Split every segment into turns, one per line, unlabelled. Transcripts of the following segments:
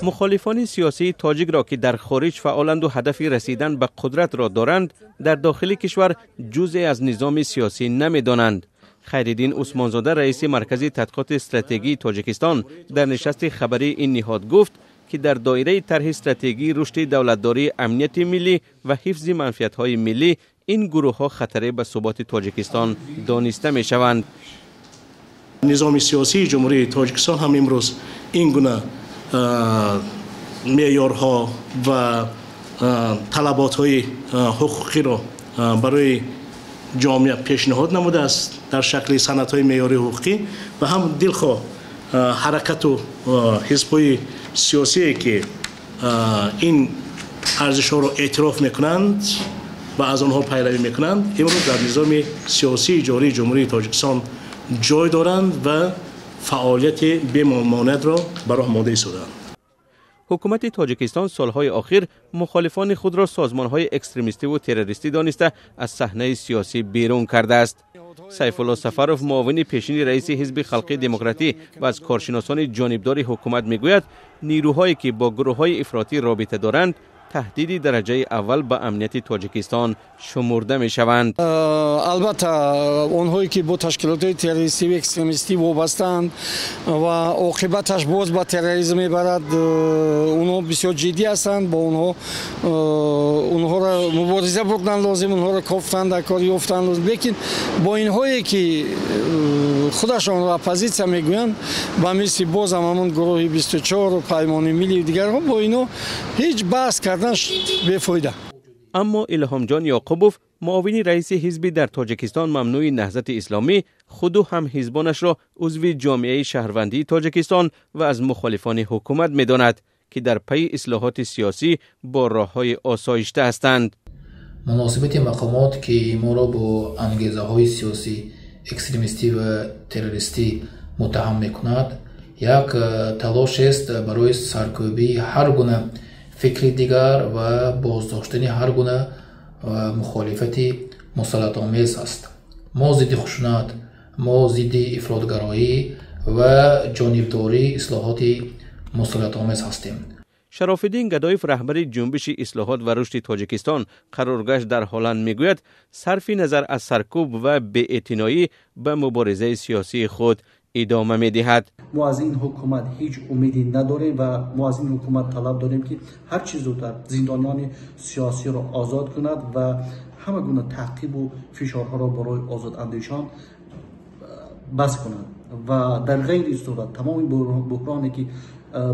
Мухолифони сиёсии тоҷикро, ки дар хориҷ фаъоланд ва ҳадафи расидан ба қудратро доранд, дар дохили кишвар ҷузъе аз низоми сиёсӣ намедонанд. Хайриддин Усмонзода, раиси Маркази тадқиқоти стратегии Тоҷикистон, дар нишасти хабарии ин ниҳод гуфт, ки дар доираи тарҳи стратегии рушди давлатдории, амнияти миллӣ ва ҳифзи манфиатҳои миллӣ ин гурӯҳҳо хатаре ба суботи Тоҷикистон дониста мешаванд.
Низоми сиёсии Ҷумҳурии Тоҷикистон ҳам имрӯз ин гуна меъёрҳо ва талаботҳои ҳуқуқиро барои ҷомеа пешниҳод намудааст дар шакли санадҳои меъёрии ҳуқуқӣ ва ҳам дилхоҳ ҳаракату ҳизбҳои сиёсие, ки ин арзишҳоро эътироф мекунанд ва аз онҳо пайравӣ мекунанд, имрӯз дар низоми сиёсии ҷории Ҷумҳурии Тоҷикистон ҷой доранд ва фаъолияти бемонеатро ба роҳ монда истодаанд.
Ҳукумати Тоҷикистон солҳои охир мухолифони худро созмонҳои экстремистиву террористӣ дониста, аз саҳнаи сиёсӣ берун кардааст. Сайфулло Сафаров, муовини пешини раиси Ҳизби Халқи Демократӣ ва аз коршиносони ҷонибдори ҳукумат, мегӯяд, нирӯҳое ки бо гурӯҳҳои ифротӣ робита доранд, таҳдиди дараҷаи аввал ба амнияти Тоҷикистон шумурда мешаванд.
Албатта, онҳое ки бо ташкилотҳои террористӣ экстремистӣ вобастаанд ва оқибаташ боз ба терроризм мебарад, онҳо бисёр ҷиддӣ ҳастанд. Бо онҳо онҳоро мубориза бурдан лозим, онҳоро кофтан дар кор, ёфтан лозим. Лекин бо инҳое ки худашонро оппозитсия мегӯянд, ба мисли бозам ҳамон гурӯҳи 24, Паймони миллию дигарҳо, бо инҳо ҳеҷ баҳс кардан бефоида.
Аммо Илҳомҷон Ёқубов, муовини раиси ҳизби дар Тоҷикистон мамнӯи Наҳзати Исломӣ, худу ҳамҳизбонашро узви ҷомеаи шаҳрвандии Тоҷикистон ва аз мухолифони ҳукумат медонад, ки дар пайи ислоҳоти сиёсӣ бо роҳҳои осоишта ҳастанд.
Муносибати мақомот, ки моро бо ангезаҳои сиёсӣ, экстремистӣ ва террористӣ муттаҳам мекунад, як талошест барои саркӯбии ҳар гуна фикри дигар ва боздоштани ҳар гуна мухолифати мусолиҳатомез аст. Мо зидди хушунат, мо зидди ифротгароӣ ва ҷонибдории ислоҳоти мусолиҳатомез ҳастем.
Шарофиддин Гадоев, раҳбари Ҷунбиши ислоҳот ва рушди Тоҷикистон, қароргоҳаш дар Ҳолланд, мегӯяд, сарфи назар аз саркӯб ва беэътиноӣ ба муборизаи сиёсии худ идома медиҳад.
Мо аз ин ҳукумат ҳеҷ умеде надорем ва мо аз ин ҳукумат талаб дорем, ки ҳар чӣ зудтар зиндониёни сиёсиро озод кунад ва ҳама гуна таъқибу фишорҳоро барои озодандешон бас кунад ва дар ғайри сурат тамоми буҳроне, ки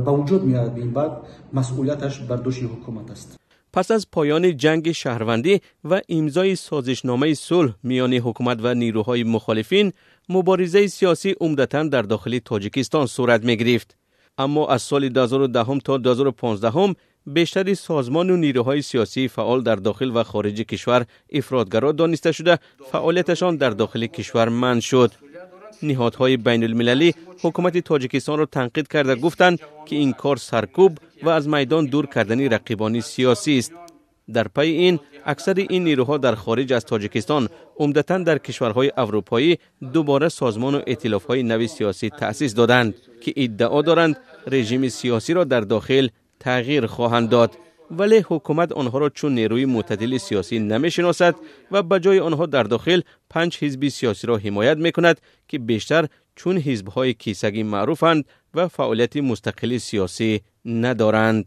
ба вуҷуд меояд, ин баъд масъулияташ бар дӯши ҳукумат аст.
Пас аз поёни ҷанги шаҳрвандӣ ва имзои созишномаи сулҳ миёни ҳукумат ва нирӯҳои мухолифин, муборизаи сиёсӣ умдатан дар дохили Тоҷикистон сурат мегирифт. Аммо аз соли 2010 то 2015 бештари созмону нирӯҳои сиёсии фаъол дар дохил ва хориҷи кишвар ифротгаро дониста шуда, фаъолияташон дар дохили кишвар манъ шуд. Ниҳодҳои байнулмилалӣ ҳукумати Тоҷикистонро танқид карда гуфтанд, ки ин кор саркӯб ва аз майдон дур кардани рақибони сиёсӣ аст. Дар пайи ин аксари ин нирӯҳо дар хориҷ аз Тоҷикистон, умдатан дар кишварҳои аврупоӣ, дубора созмону эътилофҳои нави сиёсӣ таъсис доданд, ки иддао доранд, режими сиёсиро дар дохил тағйир хоҳанд дод. Вале ҳукумат онҳоро чун нерӯи мӯътадили сиёсӣ намешиносад ва ба ҷои онҳо дар дохил панҷ ҳизби сиёсиро ҳимоят мекунад, ки бештар чун ҳизбҳои кисагӣ маъруфанд ва фаъолияти мустақили сиёсӣ надоранд.